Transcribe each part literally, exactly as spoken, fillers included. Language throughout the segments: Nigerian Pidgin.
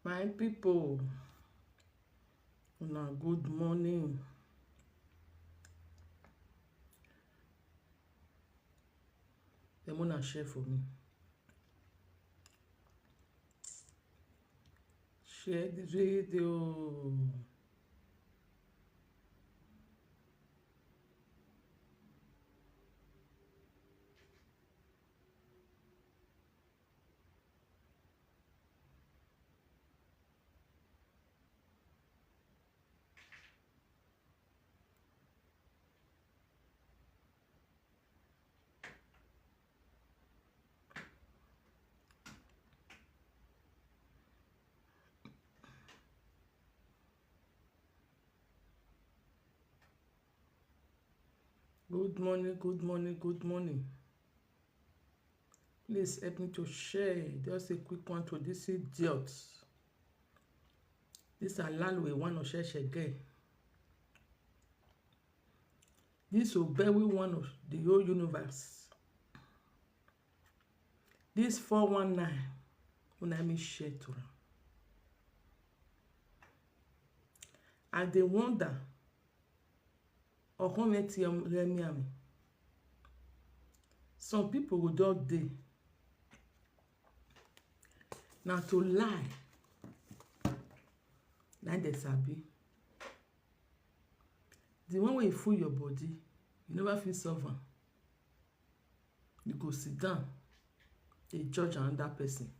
My people, una good morning. Dem una share for me. Share the video. Good morning, good morning, good morning. Please help me to share just a quick one to this idiot. This Alalwe one of Sheshege. This Obewi one of the whole universe. This four one nine, una me share to am. I dey wonder, Okonwe T M Remi Ami. Some people go just dey. Na to lie. Na dem sabi. The one wey full your body, you never fit solve am. You go sit down, dey judge another person.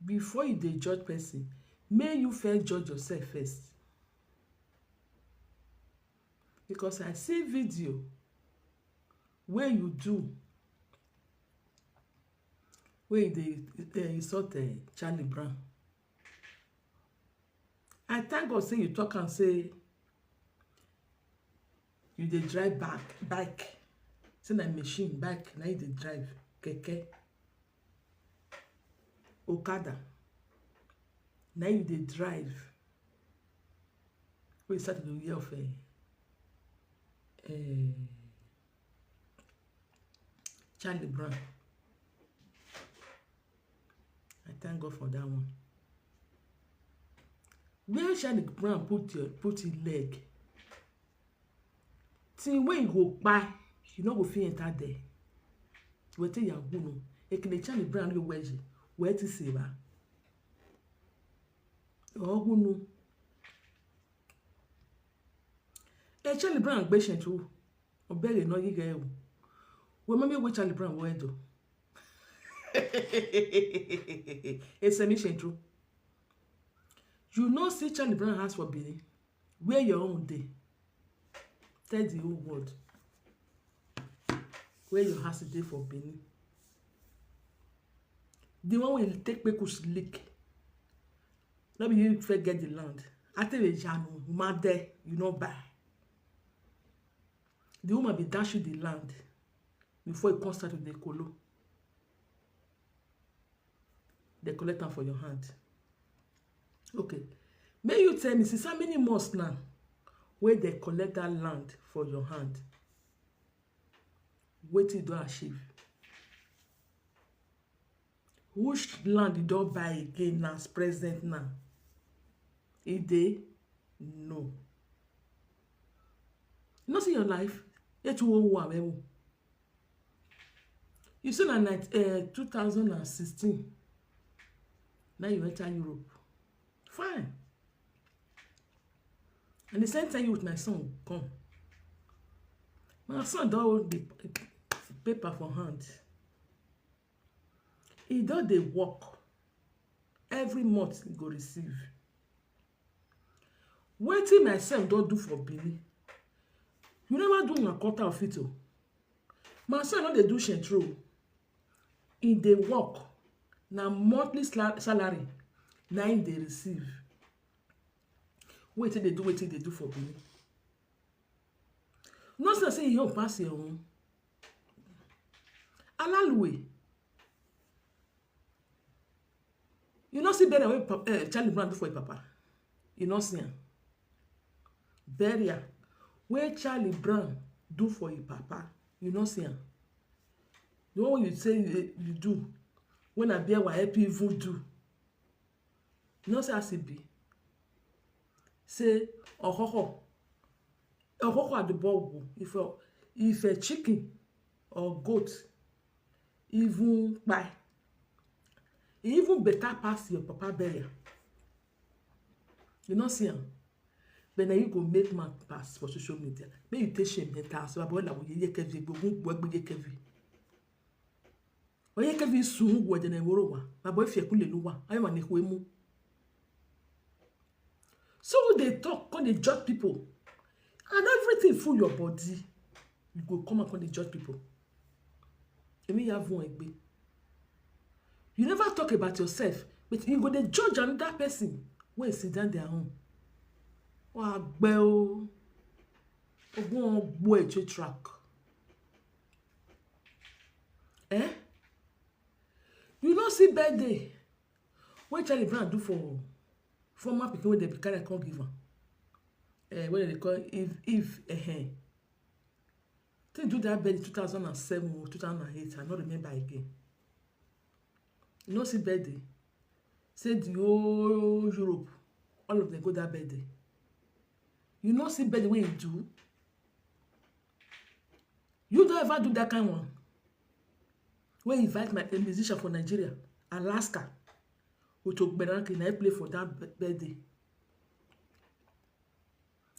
Before you dey judge person, make you first judge yourself first. Because I see video wey you do, wey you dey, eh, insult, eh, Charlie Brown. I thank God say you talk and say you dey drive back, bike. Say na machine, bike, na you dey drive, keke, okada, na you dey drive. Wey start to dey hear of, eh, eh, Charlie Brown. I thank God for that one. Where Charlie Brown put your, put his leg, thing wey you go kpai, you no go fit enter there. Wetin ya gunu? Ekele Charlie Brown yo weji. Wetin say ba? Ogunu. E Charlie Brown gbe shen tu. Obere no yi ge o. We mami we Charlie Brown we do. Ese mi shen tu. You know see Charlie Brown house for Benin. Where your own dey? Tell the whole world where your house dey for Benin. The one wey take Kpekus leak. No be you fit get the land. After the janu, mother, you no buy. The woman be dash you the land before you come start with the kolo. They collect am for your hand. Okay. May you tell me, since how many months now wey they collect that land for your hand? Wetin you don achieve? Which land you don buy again now, as present now? E dey? No. You no see your life? Yet you wan wo am. You say na night, eh, two thousand and sixteen. Now you enter Europe. Fine. And the same time you with my son come. My son don hold the paper for hand. He don dey work. Every month he go receive. Wetin my son don do for Benin? You never do one quarter of it o. My son no dey do shentro. He dey work. Na monthly sla-, salary na he dey receive. Wetin dey do, wetin dey do for Benin? No say, say he own pass your own. Alalue. You no see burial wey pa-, eh, Charlie Brown do for him papa? You no see am? Burial wey Charlie Brown do for him papa, you no see am? The one wey you say you, you do, when I bear wa help you even do. You know say as e be. Say, ohoho, ohoho at the ball. If a, if a chicken or goat even buy, e even better pass your papa burial. You no see am? But na you go make man pass for social media. Make you take shame enter. So, boy, like, you get every go, go, go, get every. Oye kevi sun ugwu ede na eworo wa. Na boy fie kule luwa. Ayo ma nekwe mu. So they talk, come dey judge people. And everything full your body. You go come and come dey judge people. Emi ya vun egbe. You never talk about yourself, but you go dey judge another person wey sit down their own. Wa gbe o. Ogun ogbo e track. Eh? You no see birthday wey Charlie Brown do for former pikin wey dem carry come give am? Eh, wey dem dey call Eve, Eve, eh, eh. They do that birthday two thousand and seven or two thousand and eight, I no remember again. You no see birthday. Say the whole Europe, all of them go that birthday. You no see birthday wey he do. You don ever do that kind one? Wey invite my, a musician for Nigeria, Alaska, with Ogberanke, na he play for that b-, birthday.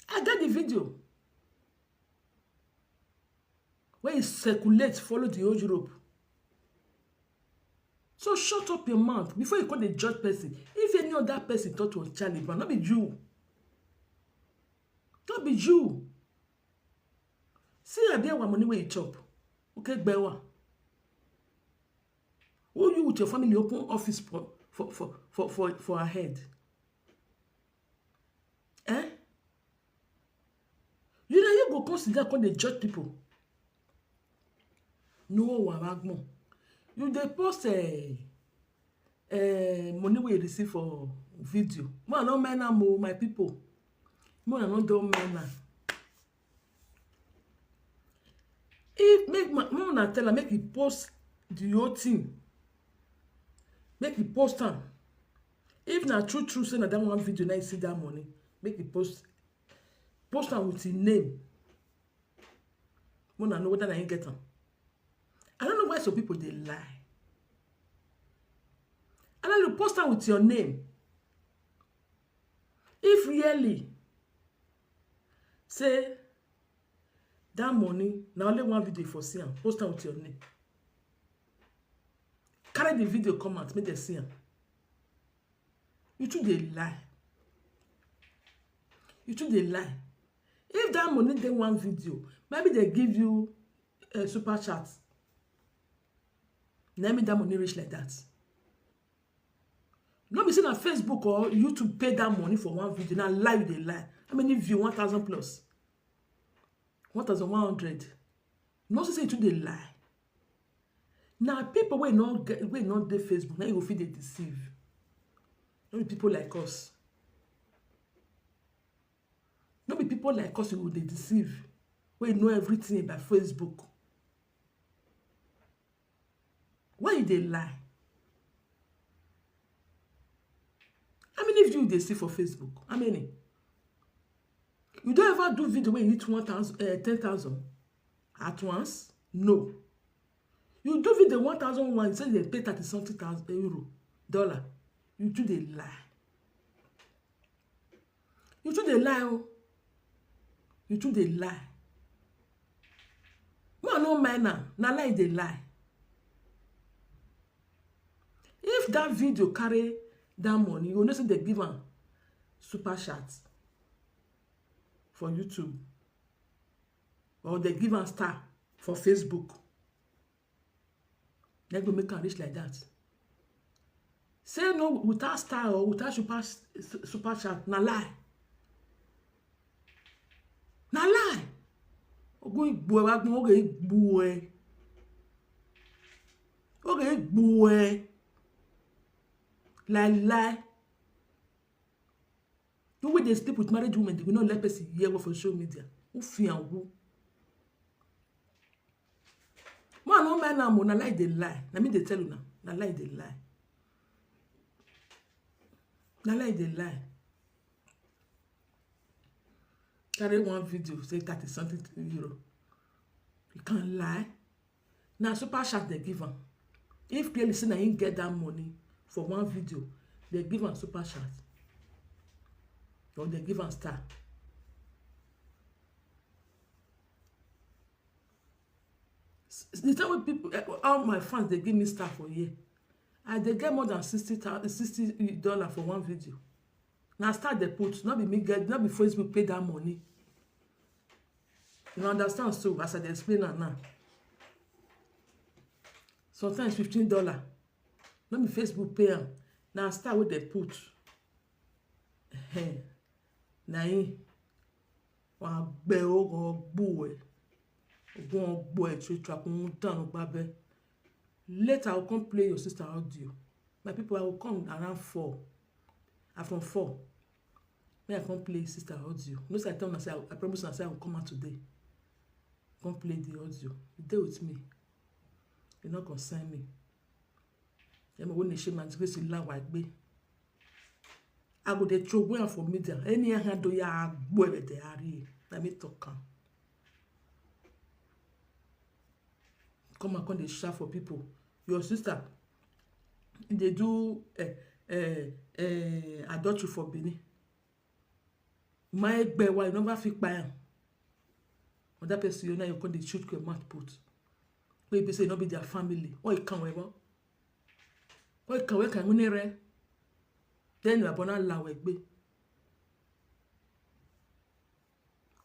I get the video. Wey he circulate, follow the whole Europe. So shut up your mouth before you come dey judge person. If any other person talk to Charlie Brown, no be you. No be you. See, I be our money wey you chop. Okay, gbewa. Who you with your family open office for, for, for, for, for, for her head? Eh? You know, you go consider come dey judge people. No, wa wa gbon. You dey post, eh, eh, money wey you receive for video. Mo no mind am o, my people. Mo no don mind am. If make ma-, make una tell am make he post the whole thing. Make he post am. If na true, true say na that one video na he see that money, make he post, post am with him name. Make una know whether na him get am. I don't know why some people dey lie. And then you post am with your name. If really say that money, na only one video for see am, post am with your name. Carry the video come out, make dem see am. You too dey lie. You too dey lie. If that money dey one video, maybe they give you a super chat. Na me that money reach like that. No be say na Facebook or YouTube pay that money for one video. Na lie you dey lie. How many view? One thousand plus. One thousand one hundred. No say, say you too dey lie. Na people wey no get, wey no dey Facebook, na you go fit dey deceive. No be people like us. No be people like us you go dey deceive. Wey know everything about Facebook. Why you dey lie? How many view you dey see for Facebook? How many? You don ever do video wey you reach one thousand, eh, ten thousand at once? No. You do video one thousand one, say they pay thirty something thousand euro, dollar. You too dey lie. You too dey lie o. You too dey lie. Make I no mind am, na lie you dey lie. If that video carry that money, you go know say they give am super chat for YouTube, or they give am star for Facebook. They go make am reach like that. Say no without star or without super, super chat, na lie. Na lie. Ogun igbo e wa gbon, oge igbo e. Oge igbo e. Lie, lie. You wey dey sleep with married women, they will not let person hear what for social media. Who fear and who? Man, no man, na mo, na lie they lie. Na me they tell you now. Na lie they lie. Na lie dey lie. Carry one video, say thirty something euro. You can't lie. Na super chat they give am. If clearly say na him get that money for one video, they give am super chat. Or they give am star. S-, the time when people, eh, all my fans, they give me star for year. I dey get more than sixty thousand, sixty dollar for one video. Na star they put, not be me get, not be Facebook pay that money. You understand? So as I dey explain am now, sometimes fifteen dollar, not be Facebook pay am. Na star wey they put. Ehen. Na him. Wa gbe o go gbu e. Ogun ogbo e three track, un down gbabe. Later, I will come play your sister audio. My people, I will come around four. I from four. May I come play sister audio? No, say I tell una say I, I promise una say I will come out today. Come play the audio. You dey with me. You no concern me. Ẹ mọ̀ wọ́n ní ṣe máa ti gbé sí láwàá gbé. I go dey throw away am for media. Any hand do ya agbo e dey ari. Na me talk am. Come and come dey shout for people. Your sister dey do, eh, eh, eh, adultery for Benin. My egbe, why you never fit buy am? Another person, you now you come dey shoot your mouth put. Wey be say no be their family. Why you come over? Why you come? Why can we nere? Then you are born lawe gbe.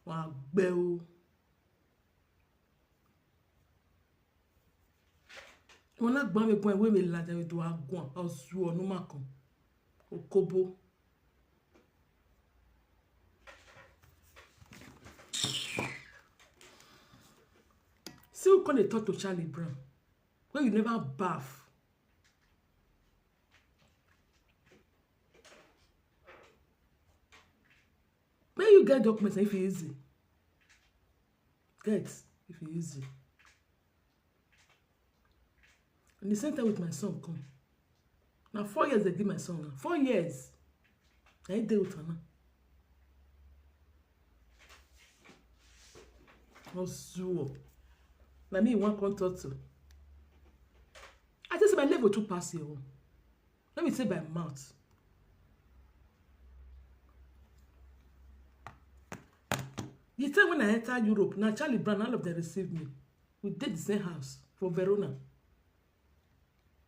Wa gbe o. Wọn lágbọ́n mi gbọ́n ìwé mi làjà mi tó wá gùn ọ̀sùn ọ̀nù má kan. Okobo. See who come dey talk to Charlie Brown when you never baff. When you get documents, if you easy. Get, if you easy. And the same time with my son come. Now four years they give my son now. Four years. I dey with her now. Ozuo. Na me you wan come talk to. I just say my level too pass your own. Let me say by mouth. The time when I enter Europe, now Charlie Brown, all of them receive me. We did the same house for Verona.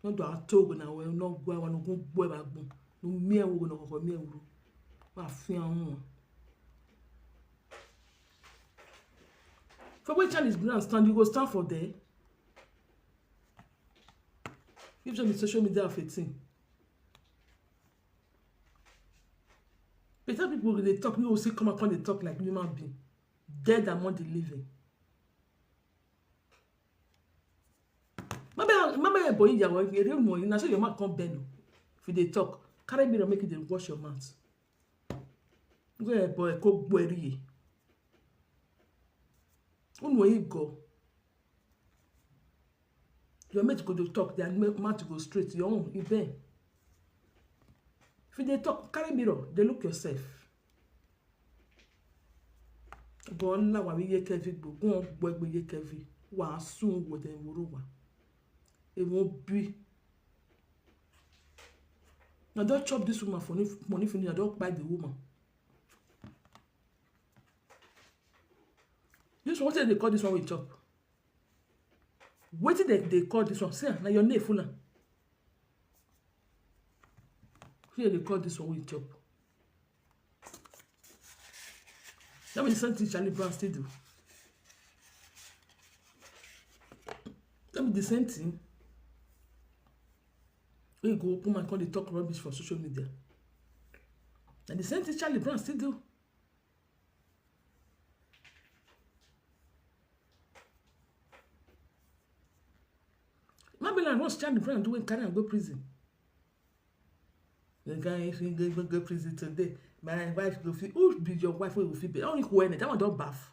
No do ato go na we no go wa no go gbo e ba gbon. No mi e wo no ko mi e wo. Wa fi an won. For when Charlie Brown stand, you go stand for there. If you social media of a thing. Better people dey talk, you go see come up on the talk like human being. Dead among the living. Mama, mama, boy, you are very morning. Na so your mouth come bend o. If you dey talk, carry mirror make you dey wash your mouth. Go ahead, boy, go bury. Unu e go. Your mate go dey talk, their ma-, mouth go straight. Your own, e bend. If you dey talk, carry mirror, dey look yourself. But Allah wa we ye kevi gbo, go on gbo gbo ye kevi. Wa sun wo dem woro wa. E won't be. Now don't chop this woman for money, money for me. I don't buy the woman. This one, what they call this one we chop? Wetin they, they call this one? See, now your name full am. Here they call this one we chop. Let me the same thing Charlie Brown still do. Let me the same thing. We go open my call, they talk rubbish for social media. And the same thing Charlie Brown still do. Maryland, what's Charlie Brown doing? Carry and go prison. The guy, if he go, go, go prison today, my wife go feel, who be your wife? Who will feel? Only who any that one don't bath.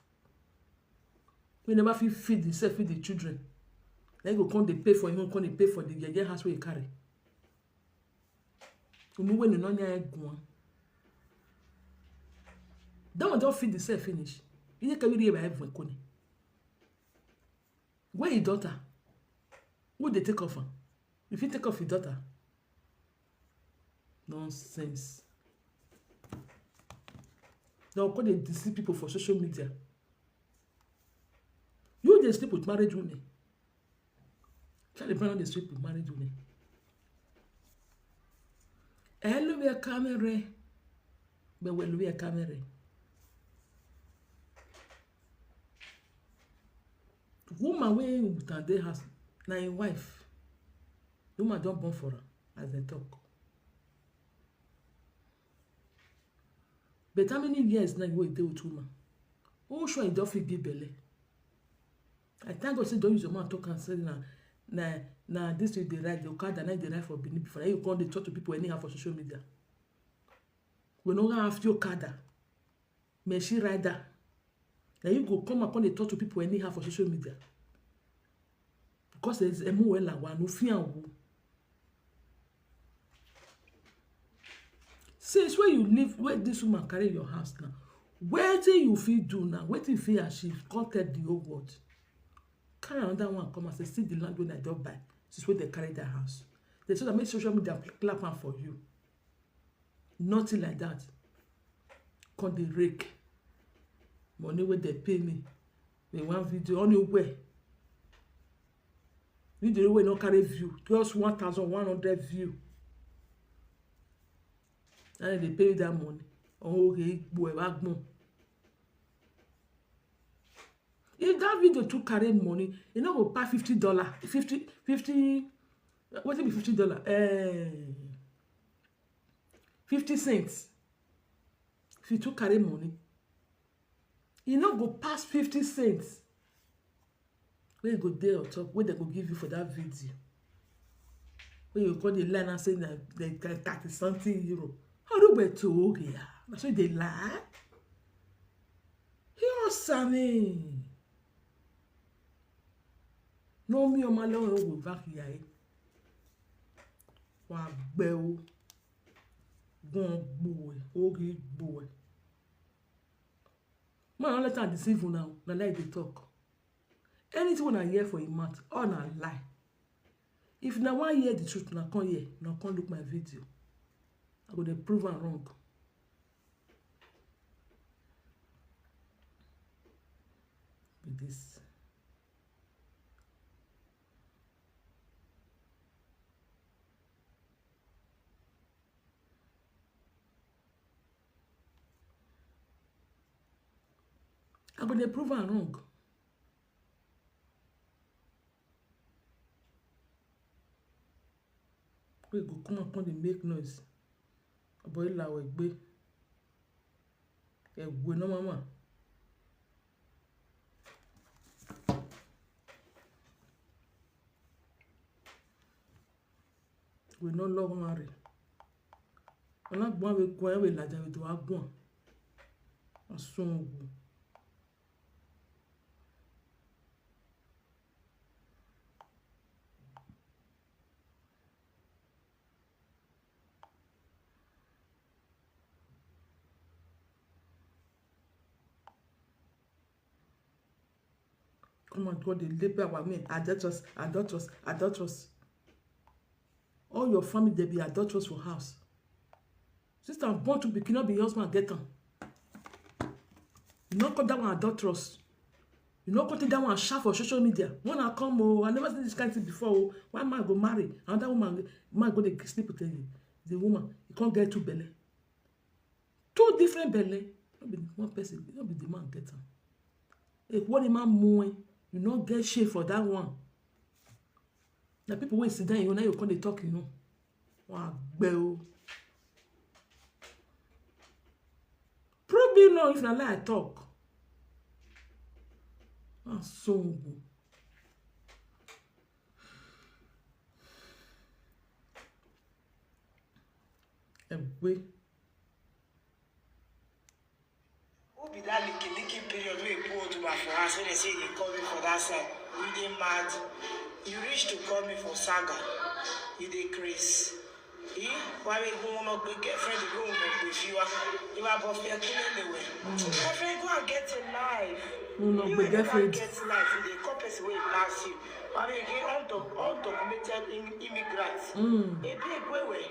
We never feel feed himself, feed the children. Then go come they pay for him, come they pay for the yeye house where he carry. Omi wey no nya egun. That one don feed himself finish. You can really buy everyone koni. Where your daughter? Who dey take off am? If you take off your daughter, nonsense. Now, come dey deceive people for social media. You dey sleep with married women. Charlie Brown dey sleep with married women. Hello, we are camera. But we are camera. Woman wey with am dey house, na im wife. The woman don born for am, as dem talk. But how many years now you dey with woman? Who sure you don fit give belle? I thank God say don use your mouth talk and say na na na this you dey ride the okada na you dey ride for Benin before. Na you come dey talk to people anyhow for social media. We no have your okada. May she ride that. Now you go come up on the talk to people anyhow for social media. Because there's a more like one no fear. Since where you live, where this woman carry your house now, where do you feel do now? Where do you feel achieve? Come tell the whole world. Carry another one come and say, see the land when I don't buy. This is where they carry their house. They say that make social media clap am for you. Nothing like that. Come dey rake. Money wey dem pay me. They one video on your way. Video wey no carry view. Just one thousand one hundred view. And they pay you that money. Oh, okay, boy, back more. If that video too carry money, you know go pay fifty dollar, fifty, fifty, what it be fifty dollar? Eh, fifty cents. If you too carry money, you know go pass fifty cents. Where you go there on top, where they go give you for that video? Where you call the line and say that they got thirty something euro. How do we to okay? That's why they lie. He was saying, no, me or my lord will back here. Wa gbẹ o, gun gbowẹ, oge gbowẹ. Man, don't let her deceive you now. Na like they talk. Anything when I hear for him mouth, all na lie. If na one hear the truth, na come here, na come look my video. I go dey prove am wrong. With this. I go dey prove am wrong. We go come up on the make noise. Boy, la we gbe. E we no mama. We no love marry. Ona gbon we gwan we laja we do agwan. Asun ogun. Come on, God, they labor our men. Adulterous, adulterous, adulterous. All your family, they be adulterous for house. Sister, I'm born to be cannot be husband get am. You no call that one adulterous. You no call that one sharp for social media. When I come, oh, I never seen this kind of thing before. Oh. Why man go marry? Another woman, man go dey sleep with the, the woman. You can't get two belle. Two different belle. No be one person, no be the man get am. If one man move, you no get shame for that one. The people wey sit down, you know, you come dey talk, you know. Wa gbẹ o. Prove me wrong if na lie I talk. Ah, so. Ẹ gbé. Who be that licky licky period wey put Otuba for house wey dey say dey call me for that side? You dey mad? You reach to call me for saga? You dey craze? Why we go no good girlfriend go no good you are. You are both your killing the way. Girlfriend, go and get a life. No, no, You but will never girlfriend. Get life. You dey call person wey pass you. Why we get undoc- undocumented im- immigrants? A big way way.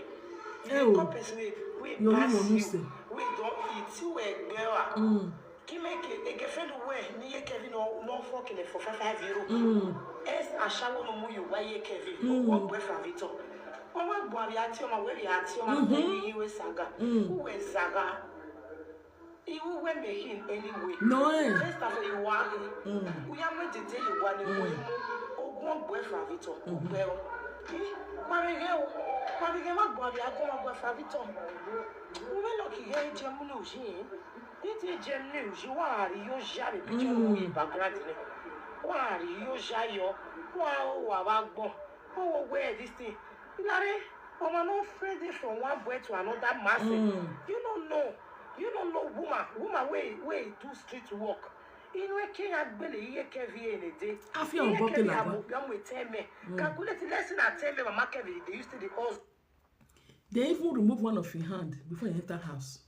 You Ew. Dey call person wey wey Your pass woman you. Say. We don eat. You were girl. Mm. Kí make a girlfriend wey ní yé Kevin no no fucking for five five euro. Mm. Es ashawo no mu you why yé Kevin. No work boyfriend Victor. Wọ́n wá gbọ́ àbí àti ọmọ wẹ́rì àti ọmọ lẹ́yìn ìwé saga. Who were saga? Iwu wey make him anyway. No, eh. First of all, you want him. Mm. We are going to tell you one way. Ogun boyfriend Victor. Well, Marigel, Marigel, my boy, I come my boyfriend Victor. We lucky here, Germany, Eugene. This is Germany, Eugene. Why are you shabby picture of me background? Why are you shy? Why are you? Oh, where this thing? Ilare, ọmọ no friend dey from one boy to another man. Mm. You don't know. You don't know woman. Woman wey wey do street work. You know Kenya gbele iye Kevin in a day. I feel unbuckle like that. Calculate the lesson I tell me, Mama Kevin, they used to the cause. They even remove one of him hand before he enter house.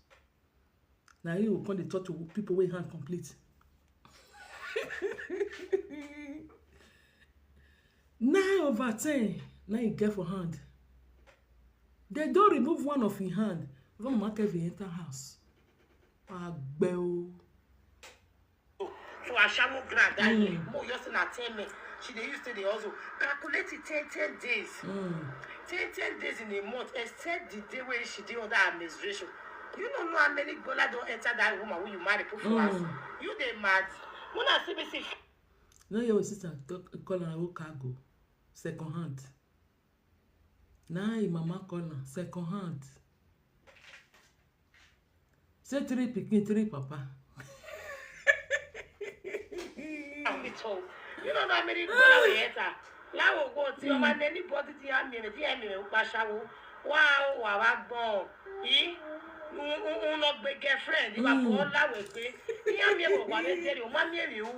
Now you go come dey talk to people wey hand complete. Nine over ten, now you get for hand. They don't remove one of him hand before Mama Kevin enter house. Agbe o. For Ashawo grad that year, mo just na ten men. She dey used to the also calculate it ten ten days. Ten ten days in a month, except the day when she dey under her menstruation. You don't know how many gbola don enter that woman wey you marry put for house. You dey mad? Una see me see. Now your sister talk, call her own cargo, second hand. Now your mama call her second hand. Say three pikin, three papa. At all. You don't know how many people we enter. Láwo go tí ọmọ anybody tí a mìíràn tí a mìíràn ń paṣáwó. Wá o wà wá gbọ́n. Yìí ń lọ gbé girlfriend ìwà bọ́ láwẹ̀ pé ní àmì ẹ̀wọ̀ wà lẹ́jẹ̀rì ó má mi èrè o.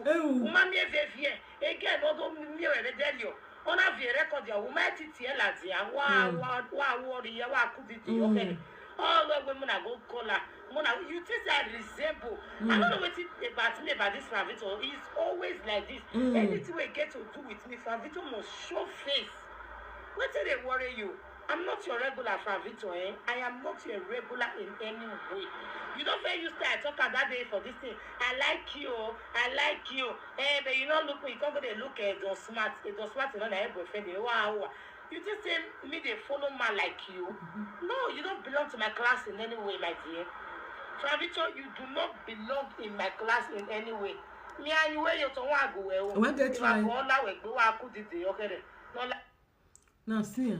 Ó má mi èfè fi ẹ̀. Again, ọdún mi èrè lẹ́jẹ̀rì o. Ó náà fi record ìyàwó má ti tiẹ̀ là dì á. Wá wá wá wọ rí yẹ wá kú di di ọkẹ́ ni. All the way muna go call her. Muna, you think I resemble? I don't know wetin about me about this Ravito. He's always like this. Anything we get to do with me, Ravito must show face. Wetin dey worry you? I'm not your regular Ravito, eh? I am not your regular in any way. You don't fair you stay I talk am that day for this thing. I like you, oh, I like you. Eh, but you no look me, you come go dey look eh, don smart, eh, don smart, you know, na your boyfriend, eh, wow, wow. You think say me dey follow man like you? No, you don't belong to my class in any way, my dear. Ravito, you do not belong in my class in any way. Me and you where you to want go well. When they try. All that way go wa ku did the okay. No like Now see, eh?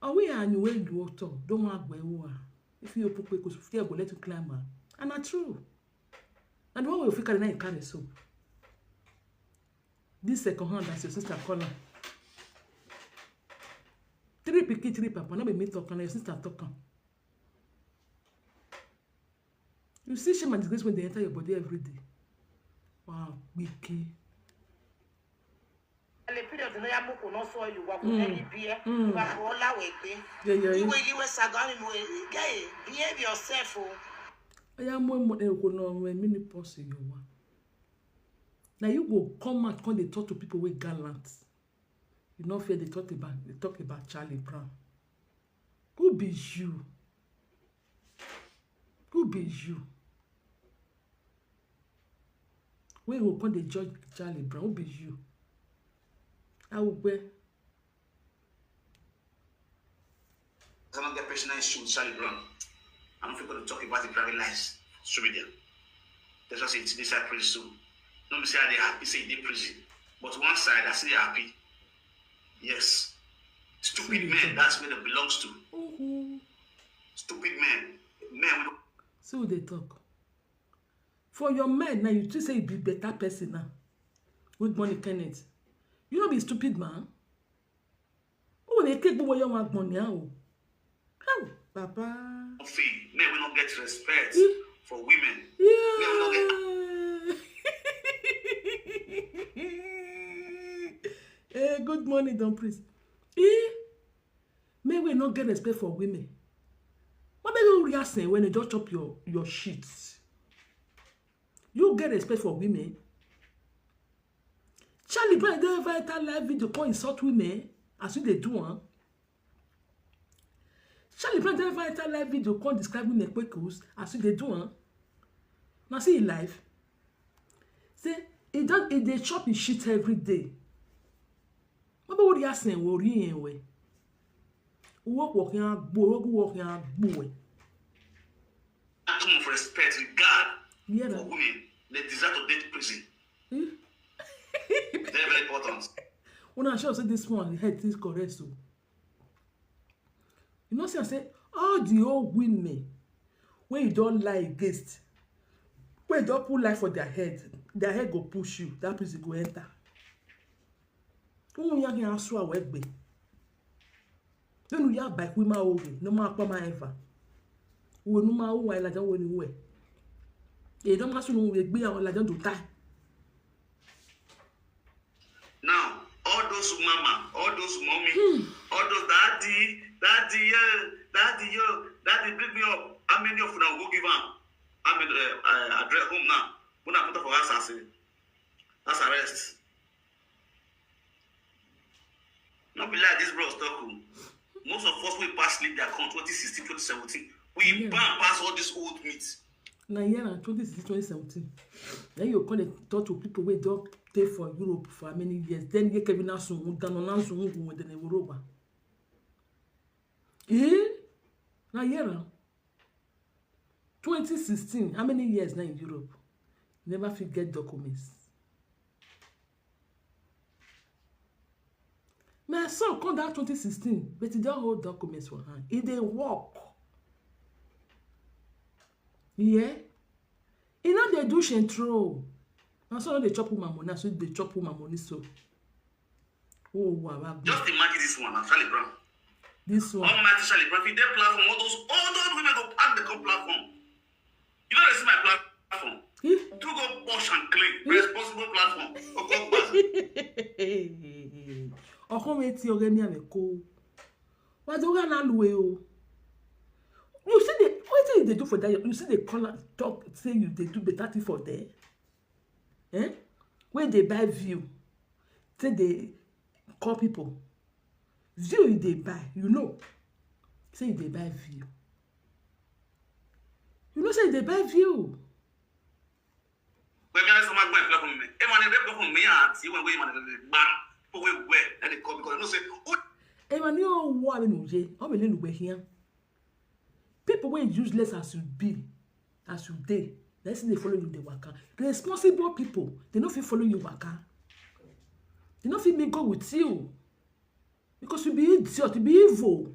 Are we anywhere you talk? Don't want where you are. If you put quick, fear go let you climb, man. And na true. And the one wey you fit carry now you carry so. This second hand as your sister call am. Three pikin, three papa, no be me talk am, na your sister talk am. You see shame and disgrace when they enter your body every day. Wow, wicked. Le period no ya mo ko no so you wa ko ni bi e. Wa ko la we pe. Yeah, yeah, yeah. Iwe iwe saga mi mo e. Guy, behave yourself o. Oya mo mo e ko no we mini pause you wa. Now you go come out, come dey talk to people wey gallant. You no fear they talk about they talk about Charlie Brown. Who be you? Who be you? Wey go come dey judge Charlie Brown? Who be you? Awugbe. I don't get personal issue with Charlie Brown. I'm not going to talk about the private lives. Show me there. That's why I say it's inside prison. No, me say they happy say they prison, but one side I say they happy. Yes, stupid men. That's where they belongs to. Stupid men, men with So they talk. For your men now, you too say you be better person now. Good morning, Kenneth. You no be stupid man. Who will take the way you want money now? How, Papa? Nothing. Men will not get respect Mm. for women. Yeah. Eh, good morning, Don Priest. Eh? Men will No get respect for women. What make you react when they just chop your, your shit? You get respect for women? Charlie Brown dey viral live video come insult women as you dey do am. Charlie Brown dey viral live video come describe women kpekus as you dey do am. Na see him life. Say e don e dey chop him shit every day. Mama wo ya sen wo ri en we. Wo wo ki an gbo, wo wo ki an gbo we. Atom of respect, regard Yeah, for na. Women, they deserve to go to prison. Hmm? Very, very important. Una sure say this one head is correct so. You know say I say all the old women wey you don lie against, wey you don put lie for their head, their head go push you, that prison go enter. Unu ya ki asu awegbe. Then you ya by kwima oge, no ma pa ma ever. Wo no ma wo wa la jan wo ni we. E don ma sunu we gbe awon la jan do tai. Now, all those mama, all those mommy, all those daddy, daddy, yeah, daddy, yo, daddy, bring me up. How many of them will give am? How many uh, uh, address home now? When I put up for house, I say, that's arrest. Not be like this, bro. Talk. Most of us we pass leave their account twenty sixteen, twenty seventeen. We Yeah. Ban pass all this old meat. Na year na twenty sixteen, twenty seventeen. Then you come dey talk to people wey don dey for Europe for how many years? Then you Kevin Asun, Dano Nasun, Dano Europe. Eh? Na year na twenty sixteen. How many years now in Europe? Never fit get documents. My son come that twenty sixteen, but he don't hold documents for hand. He dey work. Yeah. He no dey do shentro. Na so no dey chop woman money, na so dey chop woman money so. Oh, wow, wow. Just imagine this one, Charlie Brown. This one. Almighty Charlie Brown, if you dey platform, all those old, old women go pack the come platform. You know they see my platform. Eh? Do go wash and clean. Responsible platform. Go, go, go. Ọkọ mi ti ọ̀rẹ́ mi àmì kó. Wàá tó rà lálùwẹ̀ o. You see the wetin you dey do for that? You see the call and talk say you dey do better thing for there. Eh? Wey dey buy view. Say dey call people. View you dey buy, you know. Say you dey buy view. You know say you dey buy view. When me, I saw my boy platform me. Hey, man, they platform me and see when we, man, they ban. But we where? And they call because I know say, oh, Ẹ máa ní ọwọ́ àmì nù yé, ọmọ ilé ìlú gbẹ̀hìn. People wey useless as you be, as you dey, let's say they follow you, they waka. Responsible people, they no fit follow you waka. They no fit mingle with you. Because you be idiot, you be evil.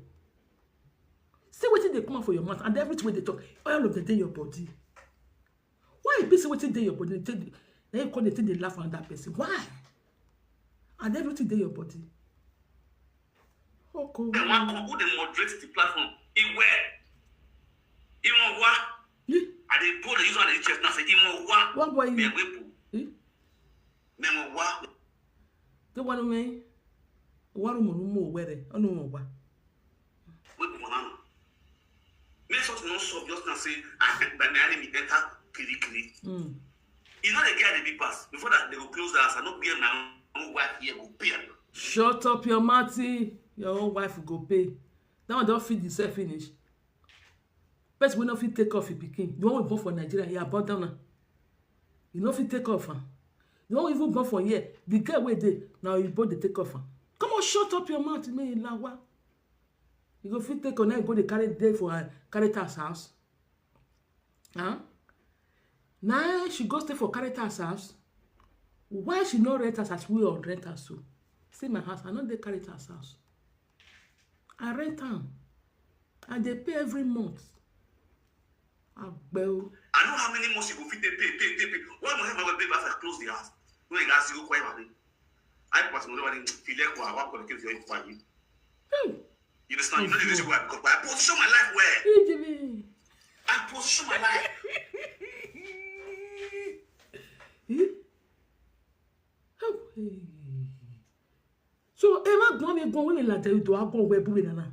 See wetin dey come out for your mouth and everything wey dey talk, all of them dey your body. Why e be say wetin dey your body, take, na you come dey take dey laugh another person? Why? And everything dey your body. Okay. They want come, who they moderate the platform? He where? He want what? Yeah. I dey pull the user on the chest now say, he want what? What boy Me you? we pull. Eh? Me want what? They want to me. One more, more where? Oh no, what? We pull now. Me sort no solve just now say, I, by my enemy enter kiri kiri. Mm. You know the girl dey big pass. Before that, they go close the house. I no get my own wife here go pay am. Shut up your mouth, eh? Your own wife go pay. That one don feed himself finish. Person wey no fit take off him pikin, the one wey born for Nigeria, he abandon am. He no fit take off am. The one wey even born for here, the girl wey dey, na oyibo dey take off am. Come on, shut up your mouth, me lawa. You go fit take on, now you go dey carry dey for her, carry her house. Huh? Now she go stay for Caritas house. Why she no rent us as we all rent us so? See my house, I no dey Caritas house. I rent am. I dey pay every month. Agbeo. I know how many months you go fit pay, pay, pay, pay, pay. Why my help my baby as I close the house? No, you guys go quiet money. I pass money when you feel like what I want to give you for you. Hmm. You understand? You know the reason why? Because I position my life where Ijimi. I position my life. Eh? Oh, hey. So, ẹ má gbọ́n mi gan, wọ́n lè là jẹ́ ìdò àgọ́ wẹ̀ búrẹ́ nana.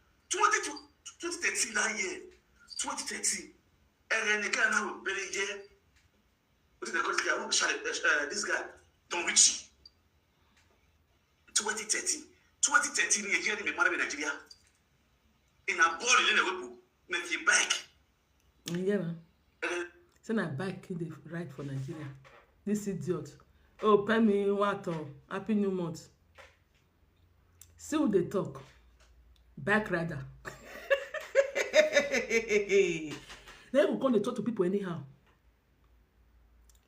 Twenty, twenty thirteen that year, twenty thirteen, and then the guy now will bury here. What is the country guy? Who shot it? Uh, this guy, Don Richie. Twenty thirteen. Twenty thirteen, Nigeria, they marry Nigeria. In a ball, in a whip, make it back. Yeah, man. And then Say na bike he dey ride for Nigeria. This idiot. Oh, Pemi Wato, happy new month. See who dey talk. Bike rider. Then we come dey talk to people anyhow.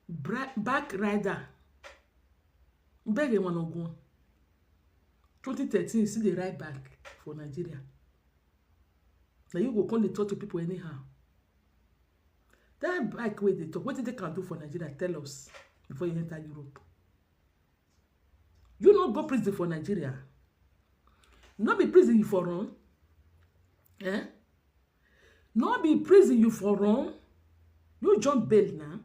Bra- bike rider. Beg him one ogun. twenty thirteen, you still dey ride bike for Nigeria. Now you go come dey talk to people anyhow. That bike wey dey talk, wetin they can do for Nigeria? Tell us before you enter Europe. You no go prison for Nigeria. No be prison you for run. Eh? No be prison you for run. You jump bail now.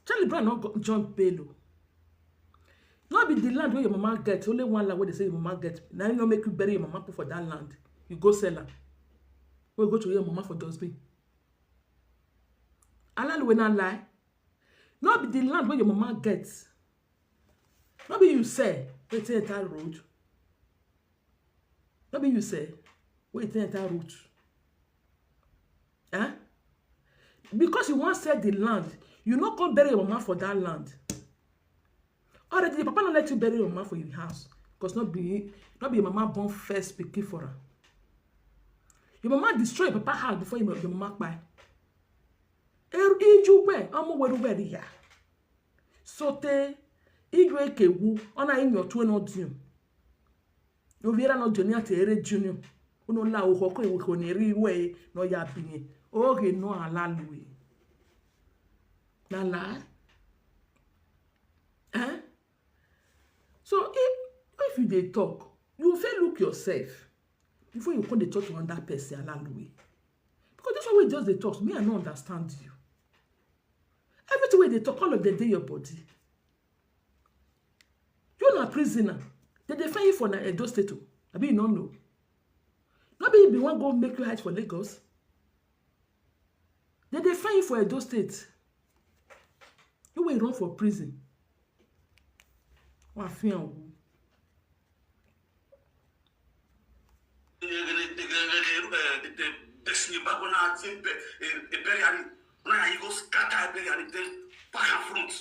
Charlie Brown no go jump bail. Oh. No be the land wey your mama get, only one land wey dey say your mama get, na im no make you bury your mama put for that land. You go sell am. Wey go throw your mama for dustbin. Alaluwe na lie. No be the land wey your mama get. No be you sell, wey take enter road. No be you sell, wey take enter road. Eh? Because you wan sell the land, you no come bury your mama for that land. Already, your papa no let you bury your mama for your house. Because no be, no be your mama born first pikin for am. Your mama destroy your papa house before your, your mama kpai. Eru iju kwe, amu weru weri ya. Sote, iju ekewu, ona inyo tuwe no diu. Oviera no joni ate ere junior. Uno la uho ko iwe ko ne ri we no ya binye. Oge no alaluwe. Na lie. Eh? So if, if you dey talk, you fit look yourself before you come dey talk to another person alaluwe. Because this one wey you just dey talk, me, I no understand you. Everything wey you dey talk, all of them dey your body. You na prisoner. They dey find you for na Edo State o. Abi you no know? No be you be wan go make you hide for Lagos? They dey find you for Edo State. You wey run for prison. Wa fi hàn wò. Scatter bury and then back and front.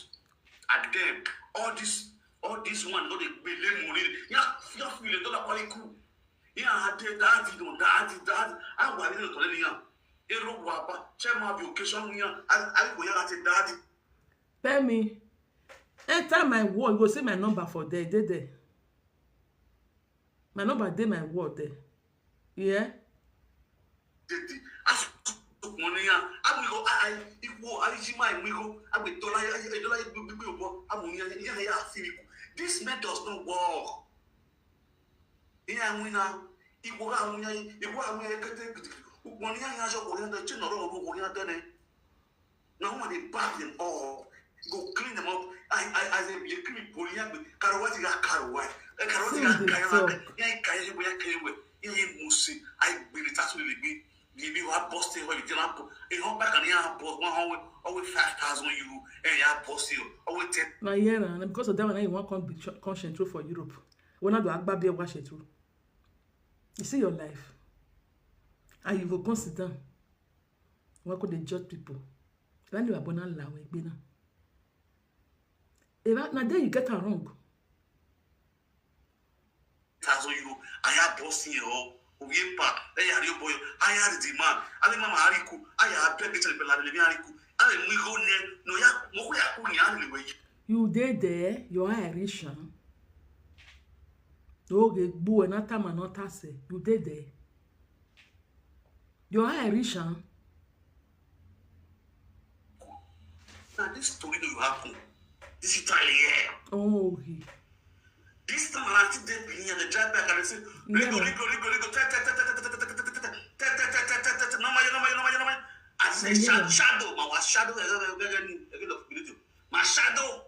And then all this, all this one, no dey gbele money. Yeah, few million dollar quality cool. Yeah, I did that, you know, that, that. I want to tell you. Ero waba, check my vocation here. I, I go here at daddy. Tell me, enter my wall, you go see my number for there, dey there. My number dey my wall there. Yeah. Tete, as money ya, abu go ai, iwo ai ji mai mi go, abu dola ya, dola ya bi bi bo, abu ya ya ya finiku. This man does not work. Iya wina, iwo ga wina, iwo ga wina kete. Money ya ya so ko ya de chin ro ro ko ya de ne. Na woman dey back them up. Go clean them up. I, I, as a, you clean Polian, Karowati got Karowai. Karowati got Karowai. Yeah, Karowai, Karowai. Yeah, Musi. I bring it as we be. Give you a boss thing where you tell up. A home back and yeah, boss one hundred, always five thousand euro. And yeah, boss you. Always ten. Na here na, and because of that one, now you wan come be ch-, come shine through for Europe. When I do Agba be wash it through. You see your life. And you go come sit down. Why could they judge people? When you are born and law, we be now. If I, now there you get it wrong. Thousand euro, I have boss here, oh, oh, yeah, pa, hey, are you boy? I had the man. I mean, mama, Ariku, I have beg it, but I didn't Ariku. I mean, we go near, no, yeah, mo ko ya ku ni anyway. You dey there, your Irish, huh? Oge gbu e na tama no tase. You dey there. Your Irish, huh? Now this story no happen. This Italy here. Oh, okay. This time around, still dey be here, the drive back and they say, Rigo, Rigo, Rigo, Rigo, te, te, te, te, te, te, te, te, te, te, te, te, te, te, te, te, te, no, my, no, my, no, my, no, my. I say, Yeah. Sha-, shadow, my, my shadow, eh, eh, eh, eh, eh, eh, eh, my shadow.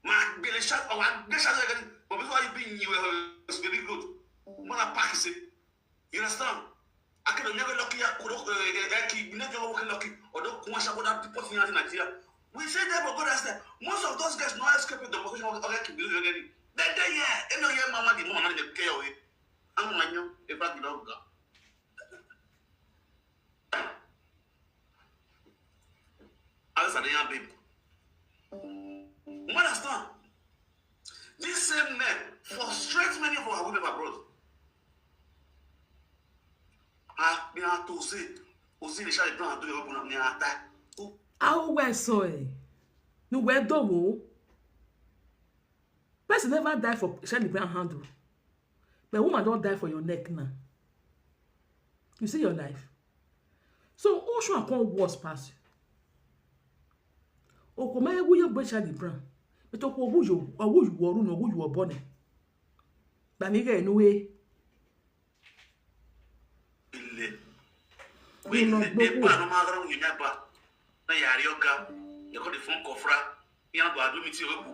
My Billy shadow, oh, I, the shadow, eh, eh, but before you be in, you were, it's very good. What a pack, you see. You understand? I can never lucky, I could, eh, eh, eh, ki, never lucky, lucky, or don't come and shout that people in Nigeria. We say that, but God has said, most of those guys not escaping the vocation of, of, eh, ki, believe again. That day, yeah, and no, yeah, mama, the mama, not the care away. I'm on you, if I don't go. Alex Adeyemi, babe. You understand? This same men frustrate many of our women abroad. Ah, me I to say, Ozi ni shall be do your open up near attack. How we so eh? No we do wo. Person never die for Charlie Brown handle. But woman don't die for your neck now. You see your life. So who should come worse pass you? Okoma ewu yo be Charlie Brown. But okwo owu yo, owu yo oru no owu yo obone. Ba mi ge nu we. Ile. Ni no gbogbo. Ba no ma gara unyi ba. Na yari oga. Ye ko de fun kofra. Ya ba do mi ti oku.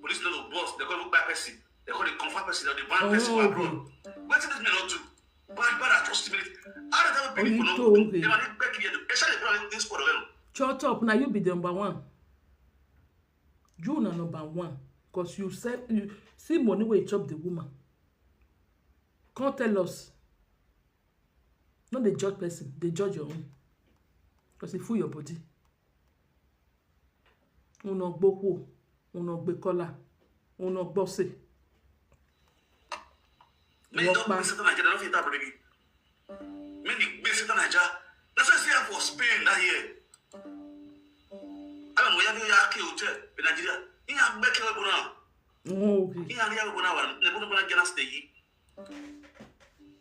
Police no go boss, they call look by person, they call the confirm person, they ban person for abroad. Wetin this man not do? Bad, bad atrocity. How the devil people no go? They might expect you. They shall they this squad of them. Shut up, now you be the number one. You na number one, cause you sell, you see money wey you chop the woman. Come tell us. No dey judge person, dey judge your own. Cause e full your body. Una gbokwo, una gbekola, una gbose. Many don gbese to Nigeria, don fit enter Briggy. Many gbese to Nigeria. That's why I say I'm for Spain that year. I don't know, you have to hotel in Nigeria. You have to make your own. Oh, okay. You have to have a good hour. The good one get us the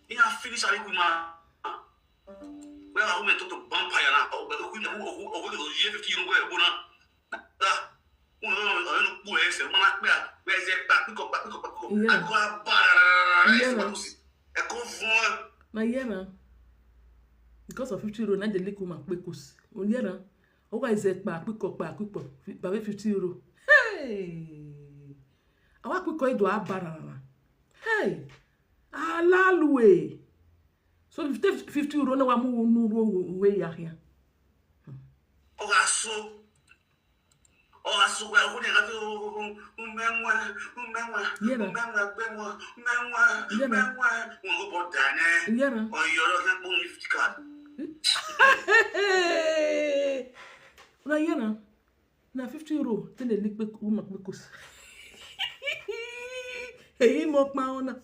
Ihe a finish anyị kwu ma. Where are women talk to vampire now? Oh, but we know who who who the year fifty year old boy na. Ah, who know who who is a man like that? Where is it? Back, pick up, back, pick up, back, pick up. Yeah. I go a bar. Yeah, man. I go for. Na here na. Because of fifty euro, na the lick woman kpekus. Here na. Owa is it back, pick up, back, pick up. Babe fifty euro. Hey. Awa pick up do a bar na. Hey. Alalue. So if take fifty euro na wa mu nu ro we ya here. Oga so. Oga so we go dey go menwa, menwa, Yeah, na. Menwa, menwa, menwa, Yeah, na. Menwa. We go bother ne. Yeah, na. Or you don't have fifty card. Na here na. Na fifty euro take dey lick woman kpekus. Eyi mo pa ona.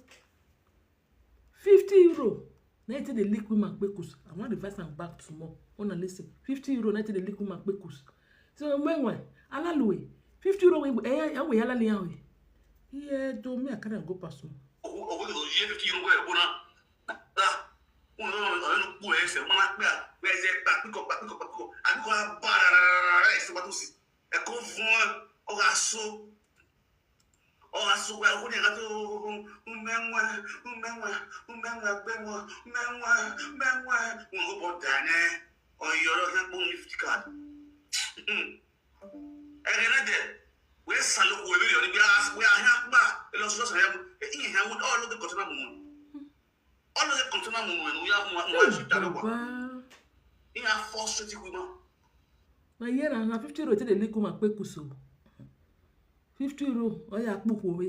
Fifty euro. Na it take dey lick woman kpekus. I wan revise am back small. Una listen. Fifty euro na it take dey lick woman kpekus. So when when Alalue, fifty euro wey eh eh we Alalue. Yeah, do me I carry am go pass small. Owó owó yẹ fifty euro wey ẹ̀ bọ́nà. Ah, wọn náà wọn náà kú ẹsẹ̀ wọn máa pẹ́ à wẹ́ẹ́sẹ̀ pa píkọ̀ pa píkọ̀ pa píkọ̀ àbíkọ̀ á bá ara ẹ̀sìn wa tó sì ẹ̀kọ́ fún ẹ ọ̀rọ̀ àṣọ ọ̀rọ̀ àṣọ pé àwọn ènìyàn tó mẹ́wàá mẹ́wàá mẹ́wàá gbẹ́wọ̀n mẹ́wàá mẹ́wàá wọn kò bọ̀ dáná ọ̀yọ́ ọ̀rọ̀ fẹ́ pọ́n ní fifty card. Ẹ̀rẹ̀ náà dẹ̀ wẹ́ẹ́ sàlùkù ẹ̀mí rẹ̀ níbi wẹ́ẹ́ ahẹ́ àgbà ẹ̀ lọ sí ọ̀sán yẹn mú ẹ̀ ìyẹn hẹ́ wọ́n ọ̀rọ̀ ló dé kọ̀tún náà mú wọn. Ọlọ́run kan tó máa mú ẹnu yá mú wá sí ìdálọ́wà. Ìyá fọ́ sóti wí mọ́. Na here na na fifty euro take dey lick woman kpekus o. Fifty euro, oya kpukwu owe.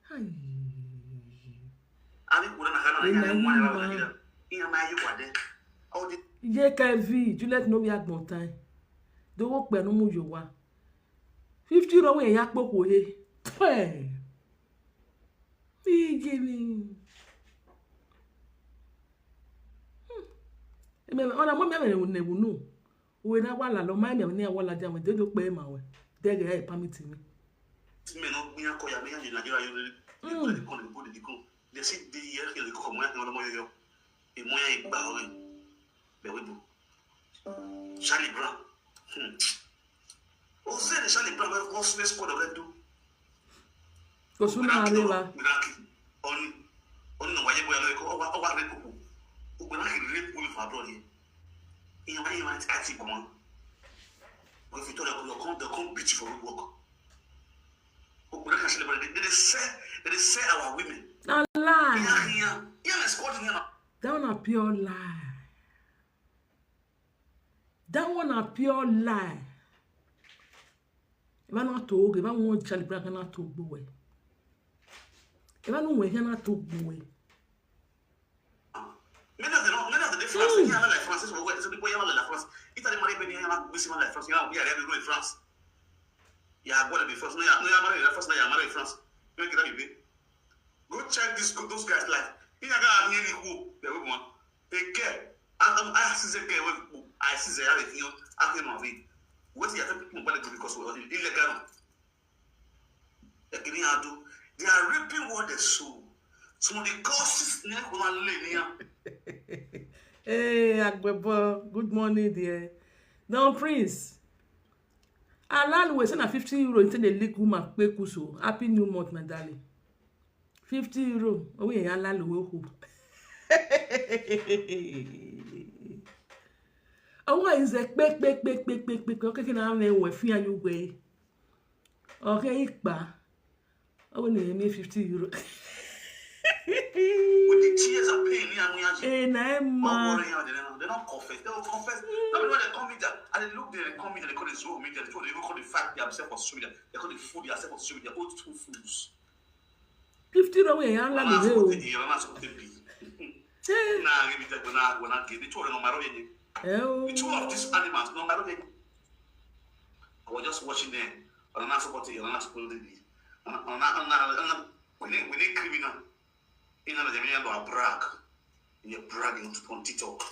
Hi. Abi kura na kana na ya na mwa ya na gida. Iya ma yi wade. All the J K V, Juliet no we agbon time. Do wo pe no mu yo wa. Fifty euro we ya kpukwu owe. Hey. Igini. Eme ona mo me me ne wunu. We na wala lo ma me ne wala ja we de do pe ma we. De ge e permit mi. Me no gbiyan ko ya me ya Nigeria yo le. Ko le ko le ko. De si de ye ke le ko mo ya ko mo yo yo. E mo ya igba o. Be we bu. Charlie Brown. Hmm. Ose ni Charlie Brown wọ́n sílẹ̀ squad ọ̀rẹ́ dó. Kò sún náà rí wa. Ọ̀nì ọ̀nì náà wáyé bóyá lóye kó ọwọ́ ọwọ́ rẹ̀ kókó. Ògbóná kì í rí kúrò fún abúlé yẹn. Ìyẹn wáyé máa ti àti ìgbọ̀n. Wọ́n fi tọ́lẹ̀ kó lọ kó dẹ̀ kó beat for road work. Ògbóná kì í ṣẹlẹ̀ bọ́lá they dey sell they dey sell our women. Na lie. Ìyá ìyá ìyá na squad yẹn na. That one na pure lie. That one na pure lie. Eba na to oge, eba won Charlie Brown na to gbo we. Eba no we na to gbo we. Many of them, many of them, France, mm. Like France, so people here like France. Italy, money, be here, like France. Yeah, we are in France. Yeah, go to France. No, yeah, no, yeah, marry France. No, yeah, marry France. Make it be. Go check this, those guys' life. He never have any hope. They will want. They care. I, I, I see the guy when I see the other thing. I can't know it. What you have to put money because we're illegal. They are reaping what they sow. Some of the causes never lay near. Hey, Agbebo, good morning, dear. Don Prince. Allow we say na fifty euro into the league woman. Kpekus o. Happy new month, my darling. Fifty euro. Oh, yeah, allow we hope. Àwọn ìzẹ̀ pépépépépépé ọkẹ́ kí náà rẹ̀ wẹ̀ fún ayé wẹ̀ ọkẹ́ ìpá Ọ bụ na enye fifty euro. With the tears and pain, yeah, yeah, yeah. Ee, na ị ma. Don't worry, yeah, they don't, they don't confess. They will confess. Now when they come media, and they look, they come media, they call the Zoom media, they call, they even call the fact themselves for social media, they call the fool themselves for social media, old two fools. Fifty euro wee ya ala Rana lụrụ support o. the, Rana support the B. Ee, Nah, give me that, when I, when I give it to them, no matter what. ee o. The two of these animals, no matter what. I was just watching them. Rana support the, Rana support the B. And, and, and, and, and, we need, we need criminal. You know, they may not brag. You're bragging on, on TikTok.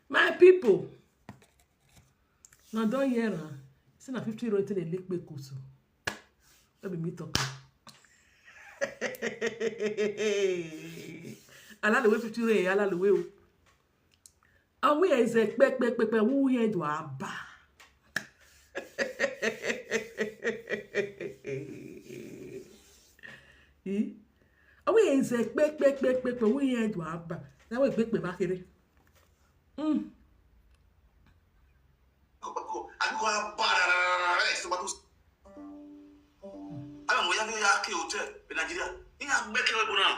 My people, na don hear am. Say na fifty euro take dey lick kpekus. No be me talk am. Ala lụrụ wee fifty euro, ala lụrụ wee o. Awi eze kpekpekpekpe, who here do aba? Eh? Awi eze kpekpekpekpe, who here do aba? Na we kpekpe bakere. Mm. Àbíkọ́ á bá rárá ẹ̀ sọ́gbà tó. Àwọn ọmọ yàrá yà kí o tẹ̀ bí Nàìjíríà. Ìyá gbẹ́kẹ̀ wẹ̀ bọ̀ náà.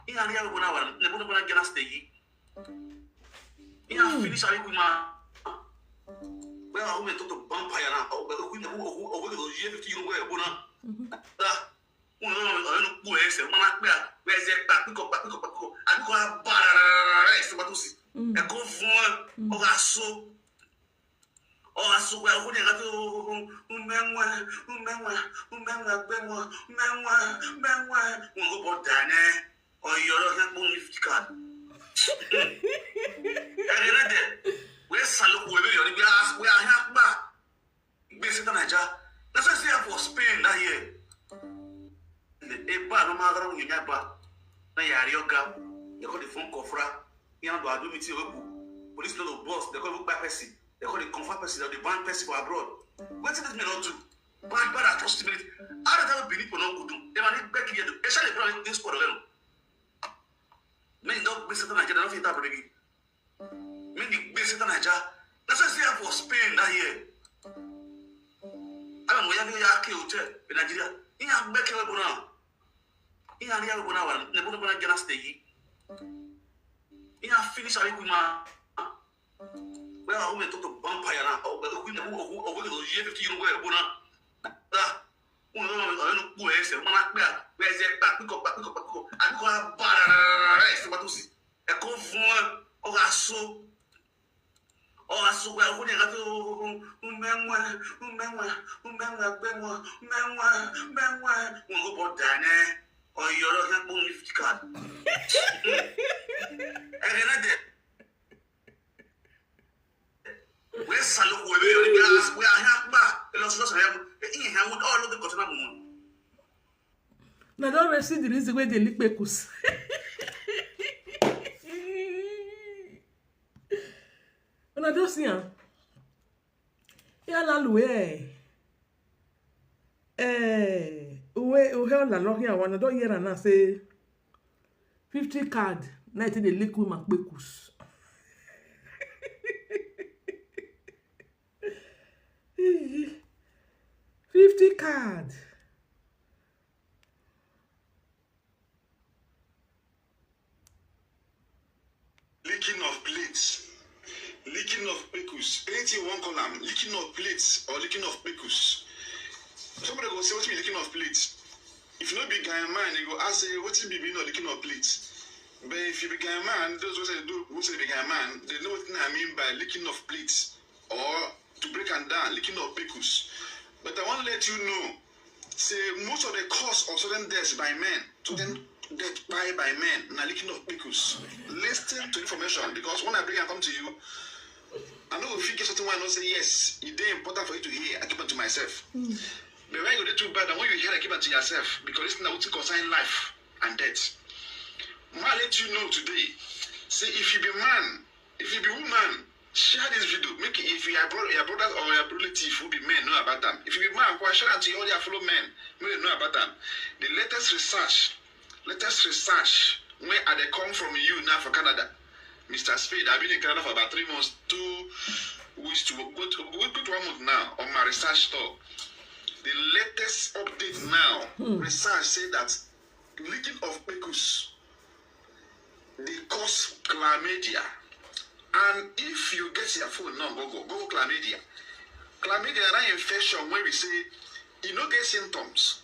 Ìyá rí àwọn bọ̀ náà wà ní bọ̀ náà jẹ́ náà sẹ̀ yìí. Ìyá finish àríkú máa. Bẹ́ẹ̀ àwọn ọmọ ètò tó bá ń payà náà. Ọ̀gbẹ́ òkú ìdàgbọ́ òkú òkú ìdàgbọ́ yẹ fifty euro wẹ̀ bọ̀ náà. Wọn lọ ọ̀rẹ́ ló kú ẹsẹ̀ wọn máa pẹ́ à pẹ́ ẹsẹ̀ pa píkọ̀ pa píkọ̀ pa píkọ̀. Àbíkọ́ á bá rárá ẹ̀ sọ́gbà tó sì. Ẹ̀kọ́ fún ẹ ọ̀gá so. Ọ asụkwa okwu dị ngatị ụhụhụ mmenwa mmenwa mmenwa gbenwa mmenwa mmenwa nwere ụbọ dane ọyọrọ ha kpọọ fifty card. Ẹgbẹ̀rún dẹ̀ wee salukwu ebe yọrọ wee ahịa kpa gbèsè ta Naija. That's why I say for Spain that year. Ebe a no matter when you ba na yari oga you call the phone kofra. You know do meeting with police no boss they call buy person. They call the confirm person or the ban person for abroad. Wetin this man don do? Bad bad atrocity. How the time Benin people no go do? They man back here do. Especially the this quarter level. Men don gbé Satan Naija don fit abroad again. Men dey gbé Satan Naija. That's why I say for Spain that year. Àwọn ọmọ yàrá yà kí o tẹ̀ bí Nàìjíríà. Ìyá gbẹ́kẹ̀ wẹ̀ bọ̀ náà. Ìyá rí àwọn bọ̀ náà wà ní bọ̀ náà jẹ́ náà sẹ̀ yìí. Ìyá finish àríkú máa. Bẹ́ẹ̀ àwọn ọmọ ètò tó bá ń payà náà ọ̀gbẹ́ òkú ìdàgbọ́ òkú òkú ìdàgbọ́ yẹ fifty euro wẹ̀ bọ̀ náà. Wọn lọ ọ̀rẹ́ ló kú ẹsẹ̀ wọn máa pẹ́ à pẹ́ ẹsẹ̀ pa píkọ̀ pa píkọ̀ pa píkọ̀ àbíkọ́ á bá rárá ẹsẹ̀ pa tó sì ẹ̀kọ́ fún ẹ ọ̀rọ̀ aṣọ ọ̀rọ̀ aṣọ pé àwọn ènìyàn tó mẹ́wàá mẹ́wàá mẹ́wàá gbẹ́wọ̀n mẹ́wàá mẹ́wàá wọn kò bọ̀ dáná ọ̀yọ́ ọ̀rọ̀ kan pọ̀ ní fifty card. Ẹ̀rẹ́ náà dẹ̀ wee salukwu ebe yọrọ wee ahịa kpa ịlọsịlọsọ ya bụ ihe ha nwụta ọlụ dị kọtara mụmụ. Na don already see the reason wey dey lick kpekus. Una don see am? Yala lue. Eh, uwe uhe ọla lọhịa wana don hear am now say fifty card na it dey lick woman kpekus. Fifty card. Licking of plates, licking of kpekus, anything you wan call am, licking of plates or licking of kpekus. Somebody go say wetin be licking of plate. If you no be guy man, you go ask say wetin be meaning of licking of plate. But if you be guy man, those wey say do wey say be guy man, they know wetin I mean by licking of plate or to break am down, licking of kpekus. But I wan let you know say most of the cause of sudden death by men, sudden death by by men na licking of kpekus. Listen to information because when I bring am come to you, I no go fit get something wey I know say yes, e dey important for you to hear. I keep am to myself. But when you go dey too bad, and when you hear, I keep am to yourself because this na wetin concern life and death. Ma let you know today say if you be man, if you be woman, share this video. Make if you are brother, your brother or your relative who be men know about them. If you be man, go share am to all your fellow men. Make they know about them. The latest research, latest research. Where are they come from you now for Canada, Mister Spade? I've been in Canada for about three months, two weeks to go to, go to one month now on my research tour. The latest update now, research say that leaking of pekus dey cause chlamydia. And if you get your phone now, go go go chlamydia. Chlamydia na infection wey be say e no get symptoms.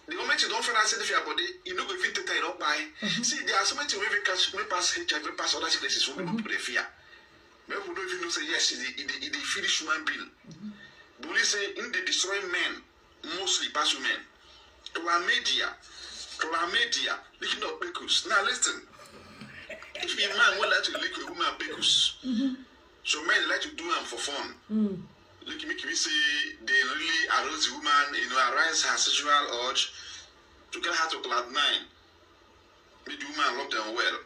The moment you don find out say dey for your body, e no go fit take time, e don kpai. See, there are so many things wey fit catch, wey pass H I V, wey pass other sicknesses wey people dey fear. Many people no even know say yes, e dey e dey e dey finish human being. But only say e dey destroy men mostly pass women. Chlamydia, chlamydia, leaking of pekus. Now listen, if a man wan like to lick a woman pekus, some men like to do am for fun. Like make we say they really arouse the woman, you know, arise her sexual urge to get her to cloud nine. Make the woman love them well.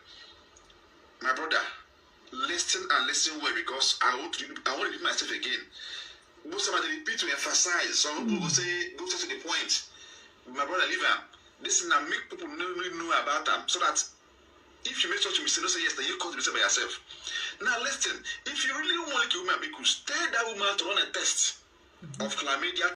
My brother, listen and listen well, because I want to I want to repeat myself again. Most of them dey repeat to emphasize. Some people go say, go straight to the point. My brother, leave am. This thing na make people no really know about am, so that if you make such mistake, no say yes, then you cause the mistake by yourself. Now listen, if you really wan lick a woman pekus, tell that woman to run a test of chlamydia